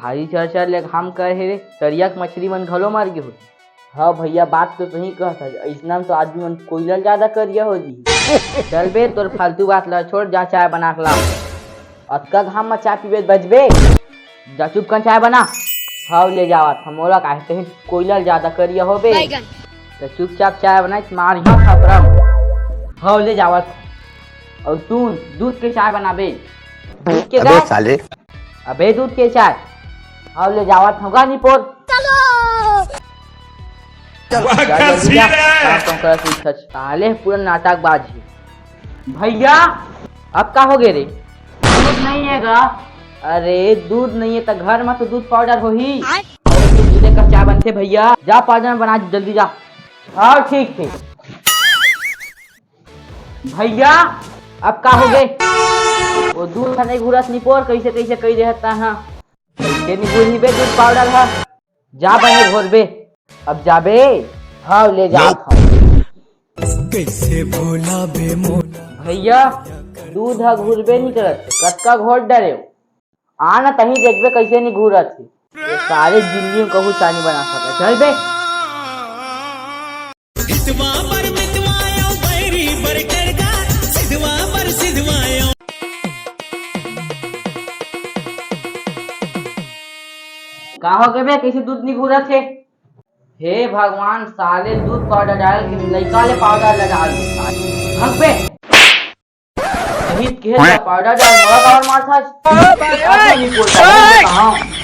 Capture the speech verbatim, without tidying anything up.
भारी चरचर ले घाम करे हे रे, तरिया के मछरी मन घलो मर गे होही। हाँ भैया, बात तो सही कहत हस, अइसना म तो आदमी मन कोइला ल जादा करिया हो जी। चल बे, तोर फालतू बात ला छोड़, जा चाय बना के ला। अतका घाम म चाय पीबे बजबे? जा चुप कन चाय बना। हव ले जावत हंव, मोला काहे कहीं कोइला ल जादा करिया होबे। बैगन। त चुपचाप चाय बना, मार यहाँ थपरम। हव ले जावत हंव। अउ सुन, दूध के चाय बनाबे। दूध के अबे गाय? साले। अबे दूध के चाय। हव ले जावत हंव गा निपोर। चलो। चल, वाह, जा क्या जल्दी जा। सीन है? काम कम कर, सीख सच। साले पूरा नाटकबाज हे। भैया, अब का हो गे रे? दूध नहीं हे गा। अरे, दूध नहीं हे त घर म तो दूध पाउडर होही। आय। अउ दूध ले का चाय बनथे भैया? जा पाउडर म बना, जल्दी जा। हाँ, ठीक, ठीक। भैया, अब का हो गे? वो दूध ह नहीं घुरत निपोर, कइसे, कइसे कहि देहत तहाँ। कइसे नहीं घुरही बे दूध पाउडर ह? जा बने घोरबे। अब जाबे? हव, ले जात हंव। कइसे भोला बे मोला। भैया, दूध ह घुरबे नहीं करत, कतका घोर डरेव। आ ना तहीं देखबे कइसे नहीं घुरत हे। ये सारे जिंदगी म कहूँ चाय नहीं बना सकत। चल बे। हितवा बर मितवा आयो, बैरी बर टरका, सिधवा बर सिधवा आयो। का हो गे बे, कइसे दूध नहीं घुरत हे? हे भगवान, साले दूध पाउडर डाल के लइका ले पाउडर लगा दे। भाग बे। अमित के पाउडर डाल, मोला काबर मारथस? आज नहीं बोलता, नहीं बोलता, हाँ।